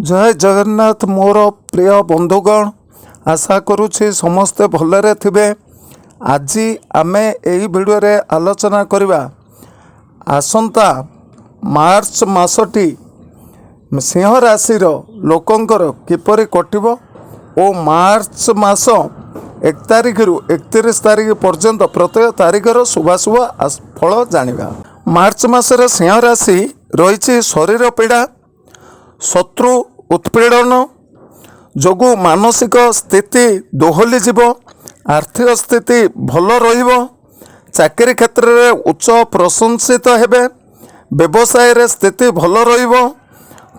ଜୟ ଜଗନ୍ନାଥ ମୋର ପ୍ରିୟ ବନ୍ଧୁଗଣ। ଆଶା କରୁଛି ସମସ୍ତେ ଭଲରେ ଥିବେ। ଆଜି ଆମେ ଏହି ଭିଡ଼ିଓରେ ଆଲୋଚନା କରିବା, ଆସନ୍ତା ମାର୍ଚ୍ଚ ମାସଟି ସିଂହ ରାଶିର ଲୋକଙ୍କର କିପରି କଟିବ ଓ ମାର୍ଚ୍ଚ ମାସ 1 ତାରିଖରୁ 31 ତାରିଖ ପର୍ଯ୍ୟନ୍ତ ପ୍ରତ୍ୟେକ ତାରିଖର ଶୁଭାଶୁଭ ଫଳ ଜାଣିବା। ମାର୍ଚ୍ଚ ମାସରେ ସିଂହ ରାଶି ରହିଛି ଶରୀର ପୀଡ଼ା, ଶତ୍ରୁ ଉତ୍ପୀଡ଼ନ ଯୋଗୁଁ ମାନସିକ ସ୍ଥିତି ଦୋହଲିଯିବ। ଆର୍ଥିକ ସ୍ଥିତି ଭଲ ରହିବ। ଚାକିରି କ୍ଷେତ୍ରରେ ଉଚ୍ଚ ପ୍ରଶଂସିତ ହେବେ। ବ୍ୟବସାୟରେ ସ୍ଥିତି ଭଲ ରହିବ।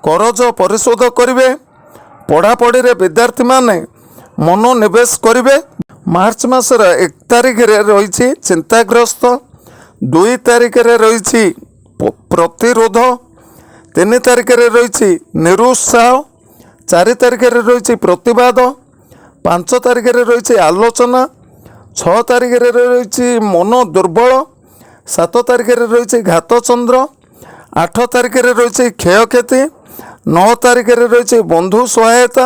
କରଜ ପରିଶୋଧ କରିବେ। ପଢ଼ାପଢ଼ିରେ ବିଦ୍ୟାର୍ଥୀମାନେ ମନୋନିବେଶ କରିବେ। ମାର୍ଚ୍ଚ ମାସର 1 ତାରିଖରେ ରହିଛି ଚିନ୍ତାଗ୍ରସ୍ତ, 2 ତାରିଖରେ ରହିଛି ପ୍ରତିରୋଧ, 3 ତାରିଖରେ ରହିଛି ନିରୁତ୍ସାହ, 4 ତାରିଖରେ ରହିଛି ପ୍ରତିବାଦ, 5 ତାରିଖରେ ରହିଛି ଆଲୋଚନା, 6 ତାରିଖରେ ରହିଛି ମନ ଦୁର୍ବଳ, 7 ତାରିଖରେ ରହିଛି ଘାତଚନ୍ଦ୍ର, 8 ତାରିଖରେ ରହିଛି କ୍ଷୟକ୍ଷତି, 9 ତାରିଖରେ ରହିଛି ବନ୍ଧୁ ସହାୟତା,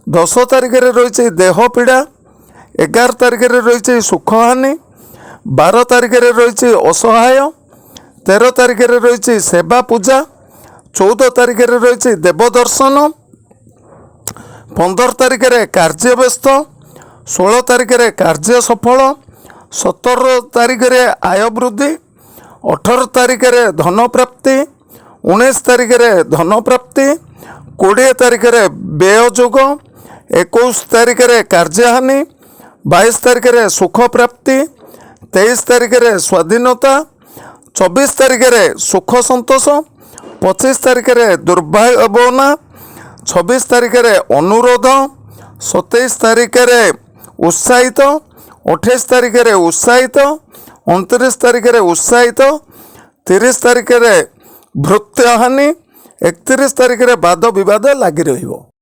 10 ତାରିଖରେ ରହିଛି ଦେହ ପୀଡ଼ା, 11 ତାରିଖରେ ରହିଛି ସୁଖହାନି, 12 ତାରିଖରେ ରହିଛି ଅସହାୟ, 13 ତାରିଖରେ ରହିଛି ସେବା ପୂଜା, 14 ତାରିଖରେ ରହିଛି ଦେବଦର୍ଶନ, 15 ତାରିଖରେ କାର୍ଯ୍ୟ ବ୍ୟସ୍ତ, 16 ତାରିଖରେ କାର୍ଯ୍ୟ ସଫଳ, 17 ତାରିଖରେ ଆୟ ବୃଦ୍ଧି, 18 ତାରିଖରେ ଧନ ପ୍ରାପ୍ତି, 19 ତାରିଖରେ ଧନ ପ୍ରାପ୍ତି, 20 ତାରିଖରେ ବ୍ୟୟ ଯୋଗ, 21 ତାରିଖରେ କାର୍ଯ୍ୟହାନି, 22 ତାରିଖରେ ସୁଖ ପ୍ରାପ୍ତି, 23 ତାରିଖରେ ସ୍ୱାଧୀନତା, 24 ତାରିଖରେ ସୁଖ ସନ୍ତୋଷ, 25 ତାରିଖରେ ଦୁର୍ଭାବନା, 26 ତାରିଖରେ ଅନୁରୋଧ, 27 ତାରିଖରେ ଉତ୍ସାହିତ, 28 ତାରିଖରେ ଉତ୍ସାହିତ, 29 ତାରିଖରେ ଉତ୍ସାହିତ, 30 ତାରିଖରେ ଭୃତ୍ୟହାନି, 31 ତାରିଖରେ ବାଦ ବିବାଦ ଲାଗି ରହିବ।